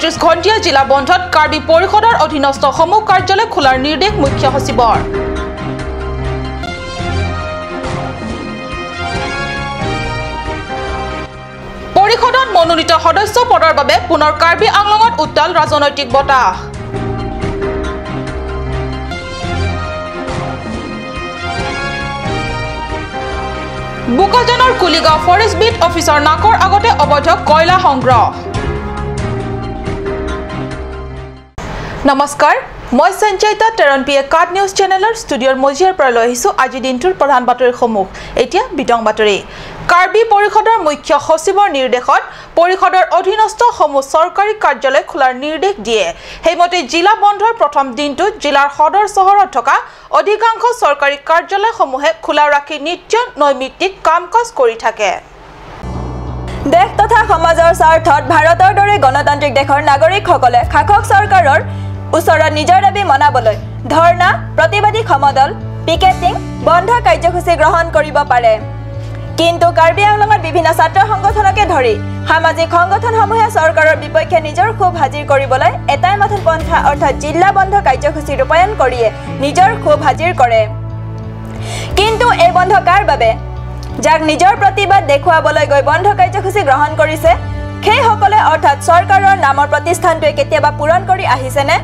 38 ঘণ্টীয়া জিলা বন্ধত কাৰ্বি পৰিষদৰ অধীনস্থ সমূহ কাৰ্যালয় খোলাৰ নিৰ্দেশ মুখ্য সচিবৰ। পৰিষদত মনোনীত সদস্য পদৰ বাবে পুনৰ কাৰ্বি আংলঙত উত্তাল ৰাজনৈতিক বতাহ। বোকাজানৰ কুলিগাঁও ফৰেষ্ট বিট অফিচৰ নাকৰ আগতে অবৈধ কয়লা সংগ্ৰহ। নমস্কাৰ, মই সঞ্চয়িতা টেৰণপিয়ে কাট নিউজ চেনেলৰ ষ্টুডিঅ'ৰ মজিয়াৰ পৰা লৈ আহিছোঁ আজিৰ দিনটোৰ প্ৰধান বাতৰিসমূহ। এতিয়া বিতং বাতৰি। কাৰ্বি পৰিষদৰ মুখ্য সচিবৰ নিৰ্দেশত পৰিষদৰ অধীনস্থ সমূহ চৰকাৰী কাৰ্যালয় খোলাৰ নিৰ্দেশ দিয়ে। সেইমতে জিলা বন্ধৰ প্ৰথম দিনটোত জিলাৰ সদৰ চহৰত থকা অধিকাংশ চৰকাৰী কাৰ্যালয়সমূহে খোলা ৰাখি নিত্য নৈমিত্তিক কাম কাজ কৰি থাকে। দেশ তথা সমাজৰ স্বাৰ্থত ভাৰতৰ দৰে গণতান্ত্ৰিক দেশৰ নাগৰিকসকলে শাসক চৰকাৰৰ ওচৰত নিজৰ দাবী মনাবলৈ ধৰ্ণা, প্ৰতিবাদী সমদল, পিকেটিং, বন্ধ কাৰ্যসূচী গ্ৰহণ কৰিব পাৰে। কিন্তু কাৰ্বি আংলঙত বিভিন্ন ছাত্ৰ সংগঠনকে ধৰি সামাজিক সংগঠনসমূহে চৰকাৰৰ বিপক্ষে নিজৰ ক্ষোভ হাজিৰ কৰিবলৈ এটাই মাথোন পন্থা অৰ্থাৎ জিলা বন্ধ কাৰ্যসূচী ৰূপায়ণ কৰিয়ে নিজৰ ক্ষোভ হাজিৰ কৰে। কিন্তু এই বন্ধ কাৰ বাবে? যাক নিজৰ প্ৰতিবাদ দেখুৱাবলৈ গৈ বন্ধ কাৰ্যসূচী গ্ৰহণ কৰিছে সেইসকলে অৰ্থাৎ চৰকাৰৰ নামৰ প্ৰতিষ্ঠানটোৱে কেতিয়াবা পূৰণ কৰি আহিছেনে?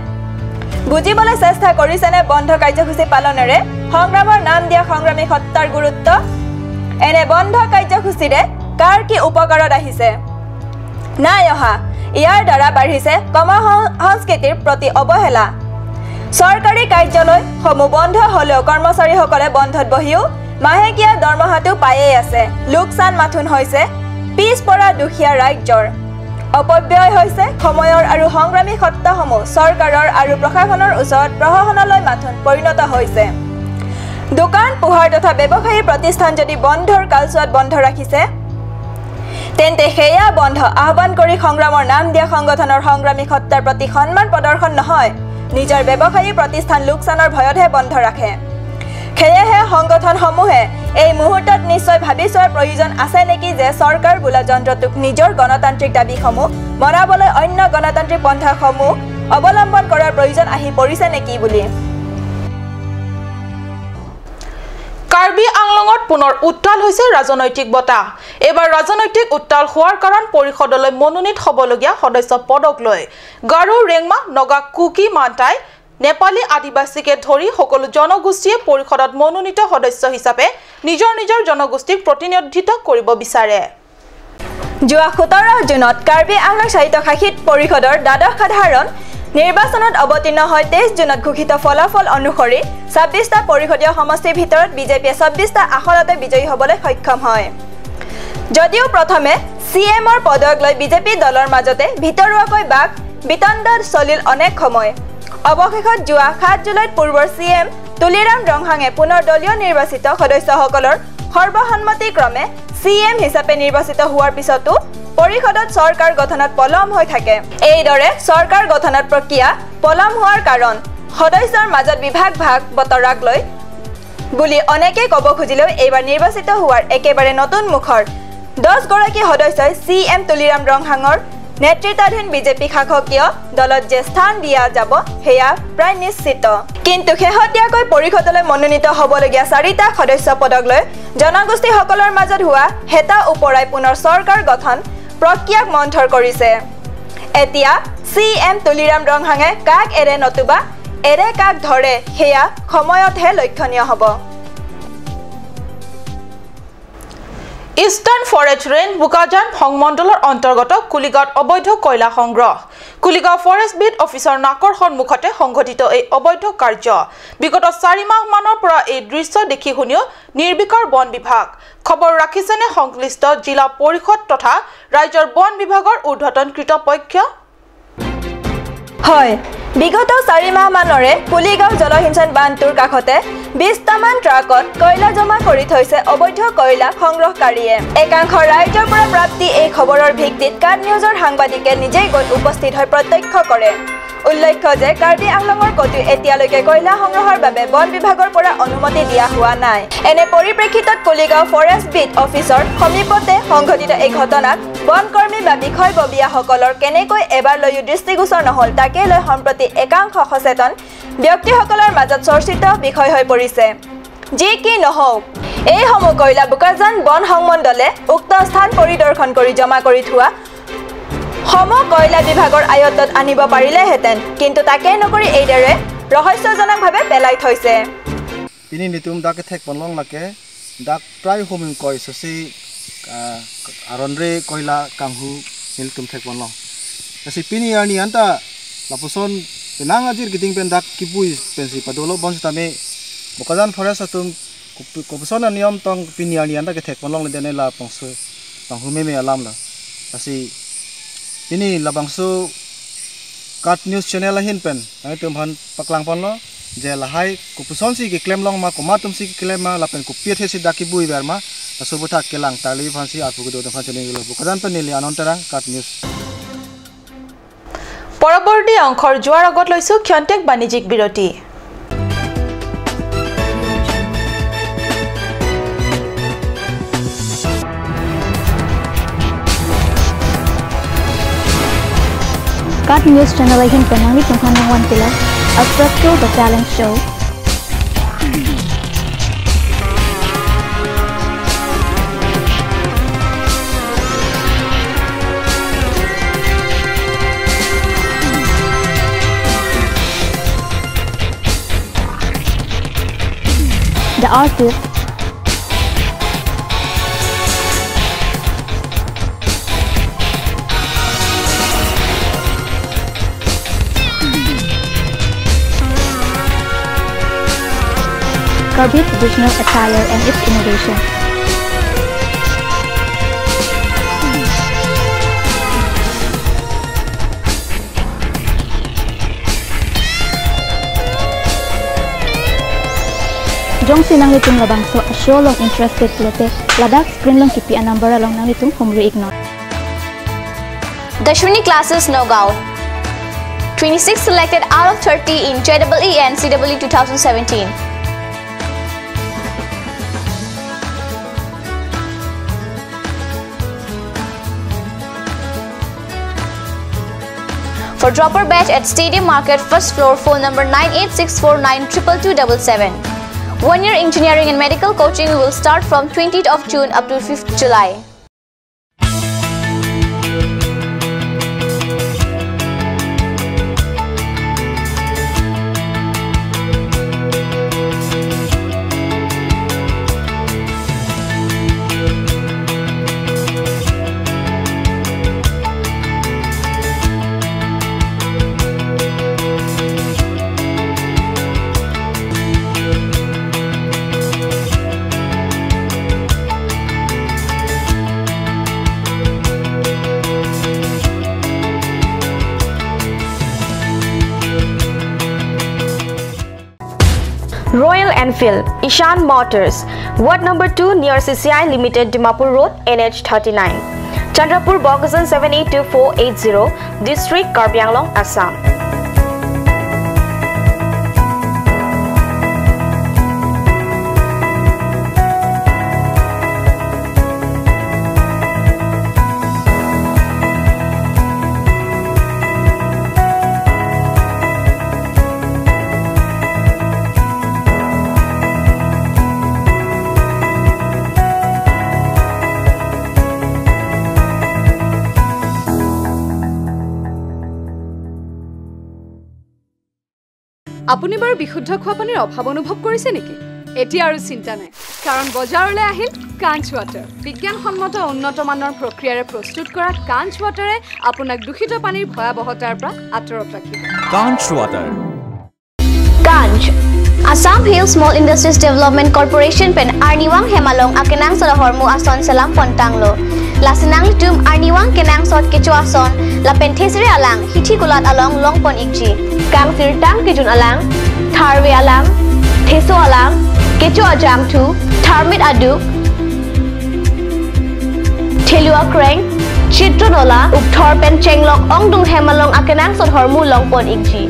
বুজিবলৈ চেষ্টা কৰিছেনে বন্ধ কাৰ্যসূচী পালনেৰে সংগ্ৰামৰ নাম দিয়া সংগ্ৰামী সত্তাৰ গুৰুত্ব? এনে বন্ধ কাৰ্যসূচীৰে কাৰ কি উপকাৰত আহিছে? নাই অহা। ইয়াৰ দ্বাৰা বাঢ়িছে কৰ্ম সংস্কৃতিৰ প্ৰতি অৱহেলা। চৰকাৰী কাৰ্যালয়সমূহ বন্ধ হ'লেও কৰ্মচাৰীসকলে বন্ধত বহিও মাহেকীয়া দৰমহাটো পায়েই আছে। লোকচান মাথোন হৈছে পিছপৰা দুখীয়া ৰাজ্যৰ। অপব্যয় হৈছে সময়ৰ আৰু সংগ্ৰামী সত্তাসমূহ চৰকাৰৰ আৰু প্ৰশাসনৰ ওচৰত প্ৰশাসনলৈ মাথোন পৰিণত হৈছে। দোকান পোহাৰ তথা ব্যৱসায়ী প্ৰতিষ্ঠান যদি বন্ধৰ কালচোৱাত বন্ধ ৰাখিছে তেন্তে সেয়া বন্ধ আহ্বান কৰি সংগ্ৰামৰ নাম দিয়া সংগঠনৰ সংগ্ৰামী সত্তাৰ প্ৰতি সন্মান প্ৰদৰ্শন নহয়, নিজৰ ব্যৱসায়ী প্ৰতিষ্ঠান লোকচানৰ ভয়তহে বন্ধ ৰাখে। সেয়েহে সংগঠনসমূহে এই মুহূৰ্তত নিশ্চয় ভাবি চোৱাৰ প্ৰয়োজন আছে নেকি যে চৰকাৰ বোলা যন্ত্ৰটোক নিজৰ গণতান্ত্ৰিক দাবীসমূহ মনাবলৈ অন্য গণতান্ত্ৰিক পন্থাসমূহ অৱলম্বন কৰাৰ প্ৰয়োজন আহি পৰিছে নেকি বুলি। কাৰ্বি আংলঙত পুনৰ উত্তাল হৈছে ৰাজনৈতিক বতাহ। এইবাৰ ৰাজনৈতিক উত্তাল হোৱাৰ কাৰণ পৰিষদলৈ মনোনীত হ'বলগীয়া সদস্য পদক লৈ গাৰো, ৰেংমা, নগা, কুকি, মান্তাই, নেপালী আদিবাসীকে ধৰি সকলো জনগোষ্ঠীয়ে পৰিষদত মনোনীত সদস্য হিচাপে নিজৰ নিজৰ জনগোষ্ঠীক প্ৰতিনিধিত্ব কৰিব বিচাৰে। যোৱা 17 জুনত কাৰ্বি আংলং স্বায়ত্তশাসিত পৰিষদৰ দ্বাদশ সাধাৰণ নিৰ্বাচনত অৱতীৰ্ণ হৈ 23 জুনত ঘোষিত ফলাফল অনুসৰি 26টা পৰিষদীয় সমষ্টিৰ ভিতৰত বিজেপিয়ে 26টা আসনতে বিজয়ী হ'বলৈ সক্ষম হয়। যদিও প্ৰথমে চি এমৰ পদক লৈ বিজেপি দলৰ মাজতে ভিতৰুৱাকৈ বাক বিতণ্ডা চলিল অনেক সময়। অৱশেষত যোৱা 7 জুলাইত পূৰ্বৰ চি এম তুলিৰাম ৰংহাঙে পুনৰ দলীয় নিৰ্বাচিত সদস্যসকলৰ সৰ্বসন্মতিক্ৰমে চি এম হিচাপে নিৰ্বাচিত হোৱাৰ পিছতো পৰিষদত চৰকাৰ গঠনত পলম হৈ থাকে। এইদৰে চৰকাৰ গঠনত প্ৰক্ৰিয়া পলম হোৱাৰ কাৰণ সদস্যৰ মাজত বিভাগ ভাগ বতৰাক লৈ বুলি অনেকে ক'ব খুজিলেও এইবাৰ নিৰ্বাচিত হোৱাৰ একেবাৰে নতুন মুখৰ 10গৰাকী সদস্যই চি এম তুলিৰাম ৰংহাঙৰ নেতৃত্বাধীন বিজেপি শাসকীয় দলত যে স্থান দিয়া যাব সেয়া প্ৰায় নিশ্চিত। কিন্তু শেহতীয়াকৈ পৰিষদলৈ মনোনীত হ'বলগীয়া 4টা সদস্য পদক লৈ জনগোষ্ঠীসকলৰ মাজত হোৱা হেতা ওপৰাই পুনৰ চৰকাৰ গঠন প্ৰক্ৰিয়াক মন্থৰ কৰিছে। এতিয়া চি এম তুলিৰাম ৰংহাঙে কাক এৰে নতুবা এৰে কাক ধৰে সেয়া সময়তহে লক্ষণীয় হ'ব। ইষ্টাৰ্ণ ফৰেষ্ট ৰেঞ্জ বোকাজান সংমণ্ডলৰ অন্তৰ্গত কুলিগাঁৱত অবৈধ কয়লা সংগ্ৰহ। কুলিগাঁও ফৰেষ্ট বিট অফিচৰ নাকৰ সন্মুখতে সংঘটিত এই অবৈধ কাৰ্য। বিগত 4 মাহমানৰ পৰা এই দৃশ্য দেখি শুনিও নিৰ্বিকাৰ বন বিভাগ। খবৰ ৰাখিছেনে সংশ্লিষ্ট জিলা পৰিষদ তথা ৰাজ্যৰ বন বিভাগৰ ঊৰ্ধ্বতন কৰ্তৃপক্ষ? হয়, বিগত 4 মাহমানৰে কুলিগাঁও জলসিঞ্চন বান্ধটোৰ কাষতে 20টামান ট্ৰাকত কয়লা জমা কৰি থৈছে অবৈধ কয়লা সংগ্ৰহকাৰীয়ে। একাংশ ৰাইজৰ পৰা প্ৰাপ্তি এই খবৰৰ ভিত্তিত কাট নিউজৰ সাংবাদিকে নিজেই গৈ উপস্থিত হৈ প্ৰত্যক্ষ কৰে। উল্লেখ্য যে কাৰ্বি আংলঙৰ ক'তো এতিয়ালৈকে কয়লা সংগ্ৰহৰ বাবে বন বিভাগৰ পৰা অনুমতি দিয়া হোৱা নাই। এনে পৰিপ্ৰেক্ষিতত কলিগাঁও ফৰেষ্ট বিট অফিচৰ সমীপতে সংঘটিত এই ঘটনাক বনকৰ্মী বা বিষয়ববীয়াসকলৰ কেনেকৈ এবাৰ লৈও দৃষ্টিগোচৰ নহ'ল তাকে লৈ সম্প্ৰতি একাংশ সচেতন ব্যক্তিসকলৰ মাজত চৰ্চিত বিষয় হৈ পৰিছে। যি কি নহওক, এইসমূহ কয়লা বোকাজান বন সংমণ্ডলে উক্ত স্থান পৰিদৰ্শন কৰি জমা কৰি থোৱা সমূহ কয়লা বিভাগৰ আয়ত্তত আনিব পাৰিলেহেঁতেন, কিন্তু তাকে নকৰি এইদৰে ৰহস্যজনকভাৱে পেলাই থৈছে। পিনি নিতুম দাকে থেক পনলং লাগে দাক প্ৰায় হুমিং কয় সসি আৰনৰে কয়লা কাংহু নিলতুম থেক পনলং সসি পিনি আনি আন্তা লাপুসন পেনাং আজিৰ গিটিং পেন দাক কিপুই পেনসি পাদলো বনস তামে বোকাজান ফৰেষ্ট তুম কবসন নিয়ম তং পিনি আনি আন্তা কে থেক পনলং লেনে লা পংসু তং হুমে মে আলাম লা সসি পিনি লাবাংসু কাট নিউজ চেনেল আহিন PAN ai tum han paklang pon lo je lahai kupuson si ki claim long ma koma tum si ki claim ma lapen ku piet si daki bui ber ma subu thak kelang tali phansi apu ku do phansi ni lo bukadan pen ni anon tarang cut news. পৰৱৰ্তী অংশৰ যোৱাৰ আগত লৈছো ক্ষন্তেক বাণিজ্যিক বিৰতি। Cut News Channel ahin penangi tunghanang wan pila a Structural the Talent Show. The artist Karbi traditional attire and its innovation. Jong sinang litung labangso a show long interested lote Ladakh screen long kipi a number along nang litung humri ignore. Dashwini classes Nagaon. 26 selected out of 30 in JEE and CEE 2017. For dropper batch at Stadium Market, first floor, phone number 9864922277. 1 year engineering and medical coaching will start from 20th of June up to 5th July. Royal Enfield, Ishan Motors, Ward number 2 near CCI Limited, Dimapur Road, NH 39, Chandrapur, Bokajan 782480, District Karbi Anglong, Assam. আপুনি বাৰু বিশুদ্ধ খোৱা পানীৰ অভাৱ অনুভৱ কৰিছে নেকি? এতিয়া আৰু চিন্তা নাই, কাৰণ বজাৰলৈ আহিল কাঞ্চ ৱাটাৰ। বিজ্ঞানসন্মত উন্নত মানৰ প্ৰক্ৰিয়াৰে প্ৰস্তুত কৰা কাঞ্চ ৱাটাৰে আপোনাক দূষিত পানীৰ ভয়াৱহতাৰ পৰা আঁতৰত ৰাখিব। Kanch water. Kanch Assam Hill Small Industries Development Corporation pen Arniwang Hemalong akenang sod hormu ason salam pontanglo. Lasinang litum Arniwang kenang sod kecho ason lapen thesre alang hithi kulat along long pon ikji. Kang sir tang kijun alang, tharwe alang, theso alang, kecho ajang thu, tharmit adu, thelua kreng, chitronola, ukthor pen chenglok ongdung hemalong akenang sod hormu long pon ikji.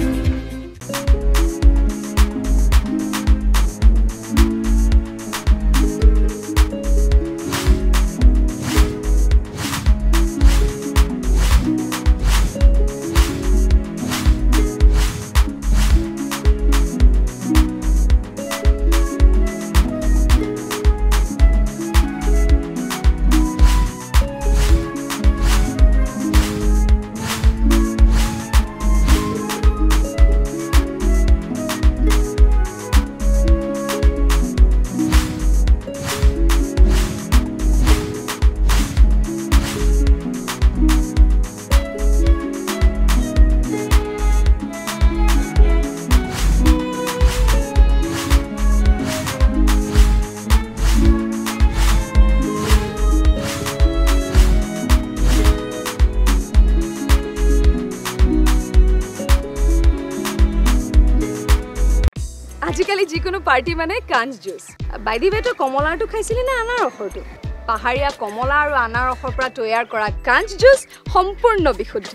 Party মানে কাঞ্চ juice. By the ৱে, তই কমলাৰটো খাইছিলি নে আনাৰসৰটো? পাহাৰীয়া কমলা আৰু আনাৰসৰ পৰা তৈয়াৰ কৰা কাঞ্চ juice সম্পূৰ্ণ বিশুদ্ধ।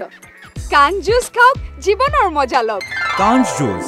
কাঞ্চ জুচ খাওক, জীৱনৰ মজা লওক। কাঞ্চ জুচ।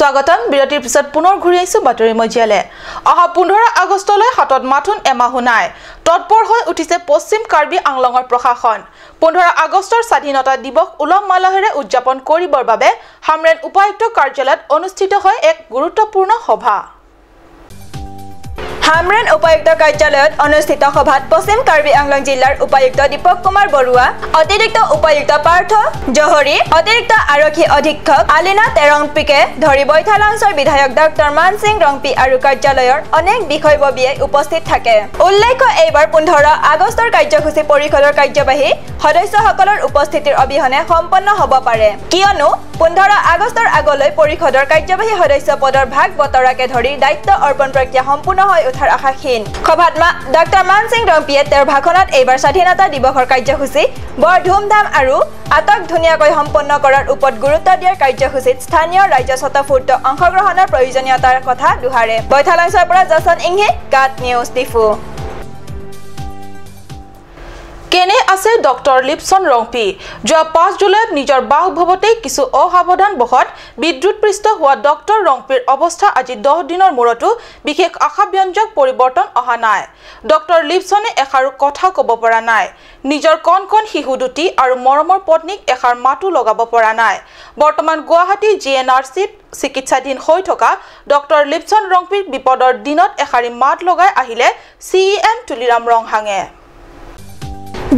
স্বাগতম। বিৰতিৰ পিছত পুনৰ ঘূৰি আহিছো বাতৰি মজিয়ালে। অহা 15 আগষ্টলৈ হাতত মাথোন এমাহো নাই। তৎপৰ হৈ উঠিছে পশ্চিম কাৰ্বি আংলঙৰ প্ৰশাসন। 15 আগষ্টৰ স্বাধীনতা দিৱস উলহ মালহেৰে উদযাপন কৰিবৰ বাবে হামৰেন উপায়ুক্ত কাৰ্যালয়ত অনুষ্ঠিত হয় এক গুৰুত্বপূৰ্ণ সভা। হামৰেন উপায়ুক্ত কাৰ্যালয়ত অনুষ্ঠিত সভাত পশ্চিম কাৰ্বি আংলং জিলাৰ উপায়ুক্ত দীপক কুমাৰ বৰুৱা, অতিৰিক্ত উপায়ুক্ত পাৰ্থ জহৰী, অতিৰিক্ত আৰক্ষী অধীক্ষক আলিনা তেৰংপিকে ধৰি বৈঠালাংছৰ বিধায়ক ডক্টৰ মানসিং ৰংপি আৰু কাৰ্যালয়ৰ অনেক বিষয়ববীয়াই উপস্থিত থাকে। উল্লেখ্য, এইবাৰ 15 আগষ্টৰ কাৰ্যসূচী পৰিষদৰ কাৰ্যবাহী সদস্যসকলৰ উপস্থিতিৰ অবিহনে সম্পন্ন হ'ব পাৰে, কিয়নো 15 আগষ্টৰ আগলৈ পৰিষদৰ কাৰ্যবাহী সদস্য পদৰ ভাগ বতৰাকে ধৰি দায়িত্ব অৰ্পণ প্ৰক্ৰিয়া সম্পূৰ্ণ হৈ উঠাৰ আশাহীন। সভাত ডক্টৰ মানসিং ৰংপিয়ে তেওঁৰ ভাষণত এইবাৰ স্বাধীনতা দিৱসৰ কাৰ্যসূচী বৰ ধুমধাম আৰু আটক ধুনীয়াকৈ সম্পন্ন কৰাৰ ওপৰত গুৰুত্ব দিয়াৰ কাৰ্যসূচীত স্থানীয় ৰাইজৰ স্বতঃস্ফূৰ্ত অংশগ্ৰহণৰ প্ৰয়োজনীয়তাৰ কথা দোহাৰে। বৈঠালাংছৰ পৰা যশন ইংহি, কাট নিউজ, ডিফু। কেনে আছে ডক্টৰ লিপছন ৰংপি? যোৱা 5 জুলাইত নিজৰ বাসভৱতেই কিছু অসাৱধানবশত বিদ্যুৎপৃষ্ট হোৱা ডক্টৰ ৰংপিৰ অৱস্থা আজি 10 দিনৰ মূৰতো বিশেষ আশাব্যঞ্জক পৰিৱৰ্তন অহা নাই। ডক্টৰ লিপছনে এষাৰো কথা ক'ব পৰা নাই। নিজৰ কণ কণ শিশু দুটি আৰু মৰমৰ পত্নীক এষাৰ মাতো লগাব পৰা নাই। বৰ্তমান গুৱাহাটী GNRCত চিকিৎসাধীন হৈ থকা ডক্টৰ লিপছন ৰংপিৰ বিপদৰ দিনত এষাৰি মাত লগাই আহিলে CEM Tuliram ৰংহাঙে।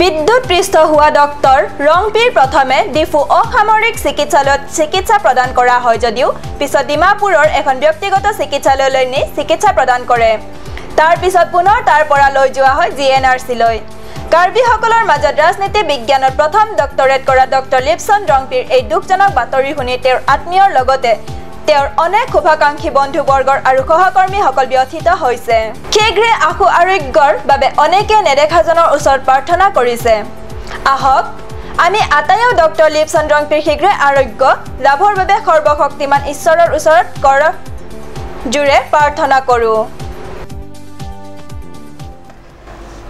বিদ্যুৎ পৃষ্ঠ হোৱা ডক্টৰ ৰংপিৰ প্ৰথমে ডিফু অসামৰিক চিকিৎসালয়ত চিকিৎসা প্ৰদান কৰা হয় যদিও পিছত ডিমাপুৰৰ এখন ব্যক্তিগত চিকিৎসালয়লৈ নি চিকিৎসা প্ৰদান কৰে। তাৰ পিছত পুনৰ তাৰ পৰা লৈ যোৱা হয় GNRCলৈ। কাৰ্বিসকলৰ মাজত ৰাজনীতি বিজ্ঞানত প্ৰথম ডক্টৰেট কৰা ডক্টৰ লিপছন ৰংপিৰ এই দুখজনক বাতৰি শুনি তেওঁৰ আত্মীয়ৰ লগতে তেওঁৰ অনেক শুভাকাংক্ষী বন্ধুবৰ্গৰ আৰু সহকৰ্মীসকল ব্যথিত হৈছে। শীঘ্ৰে আশু আৰোগ্যৰ বাবে অনেকে নেদেখাজনৰ ওচৰত প্ৰাৰ্থনা কৰিছে। আহক আমি আটাইও ডক্টৰ লিপছন ৰংপিৰ শীঘ্ৰে আৰোগ্য লাভৰ বাবে সৰ্বশক্তিমান ঈশ্বৰৰ ওচৰত কৰ জোৰে প্ৰাৰ্থনা কৰোঁ।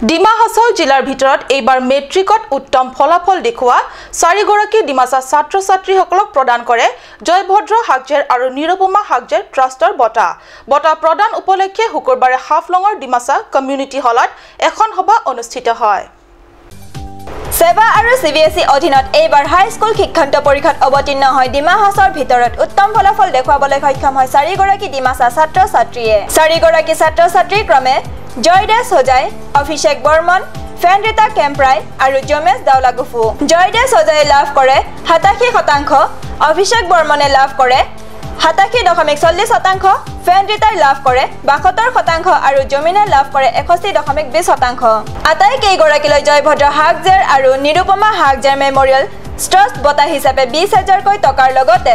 ডিমা হাছাও জিলাৰ ভিতৰত এইবাৰ মেট্ৰিকত উত্তম ফলাফল দেখুওৱা 4গৰাকী ডিমাচা ছাত্ৰ ছাত্ৰীসকলক প্ৰদান কৰে জয়ভদ্ৰ হাগজেৰ আৰু নিৰুপমা হাগজেৰ ট্ৰাষ্টৰ বঁটা। বঁটা প্ৰদান উপলক্ষে শুকুৰবাৰে হাফলঙৰ ডিমাচা কমিউনিটি হলত এখন সভা অনুষ্ঠিত হয়। সেৱা আৰু CBSE অধীনত এইবাৰ হাইস্কুল শিক্ষান্ত পৰীক্ষাত অৱতীৰ্ণ হৈ ডিমা হাছাওৰ ভিতৰত উত্তম ফলাফল দেখুৱাবলৈ সক্ষম হয় 4গৰাকী ডিমাচা ছাত্ৰ ছাত্ৰীয়ে। 4গৰাকী ছাত্ৰ ছাত্ৰী ক্ৰমে জয়দেশ হোজাই, অভিষেক বৰ্মন, ফেনৰিতা কেম্প্ৰাই আৰু জমেশ দাওলাগুফু। জয়দেশ হোজাই লাভ কৰে 87%, অভিষেক বৰ্মনে লাভ কৰে 87.40%, ফেনৰিতাই লাভ কৰে 72% আৰু জমিনে লাভ কৰে 61.20%। আটাইকেইগৰাকীলৈ জয়ভদ্ৰ হাগজেৰ আৰু নিৰুপমা হাগজেৰ মেমৰিয়েল ট্ৰাষ্ট বঁটা হিচাপে 20,000কৈ টকাৰ লগতে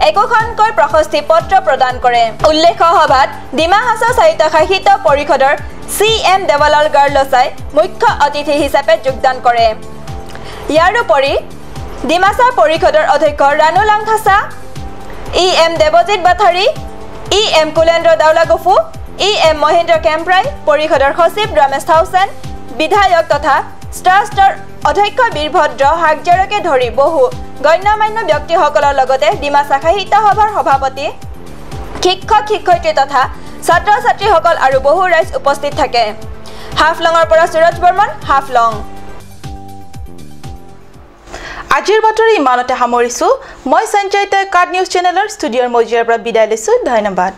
একোখনকৈ প্ৰশস্তি পত্ৰ প্ৰদান কৰে। উল্লেখ্য, সভাত ডিমা হাছাও স্বায়ত্তশাসিত পৰিষদৰ CM Debolal গাৰ্লচাই মুখ্য অতিথি হিচাপে যোগদান কৰে। ইয়াৰোপৰি ডিমাচা পৰিষদৰ অধ্যক্ষ Ranu Langthasa, EM Debajit Bathari, EM Kulendra Daulagupu, EM Mahendra Kemprai, পৰিষদৰ সচিব ৰমেশ থাউচেন, বিধায়ক তথা ট্ৰাষ্টৰ অধ্যক্ষ বীৰভদ্ৰ হাগজেৰকে ধৰি বহু গণ্যমান্য ব্যক্তিসকলৰ লগতে ডিমাচা সাহিত্য সভাৰ সভাপতি, শিক্ষক শিক্ষয়িত্ৰী তথা ছাত্ৰ ছাত্ৰীসকল আৰু বহু ৰাইজ উপস্থিত থাকে। হাফলঙৰ পৰা সুৰজ বৰ্মন, হাফলং। আজিৰ বাতৰি ইমানতে সামৰিছো। মই সঞ্চয়িতা, কাট নিউজ চেনেলৰ ষ্টুডিঅ'ৰ মজিয়াৰ পৰা বিদায় লৈছো। ধন্যবাদ।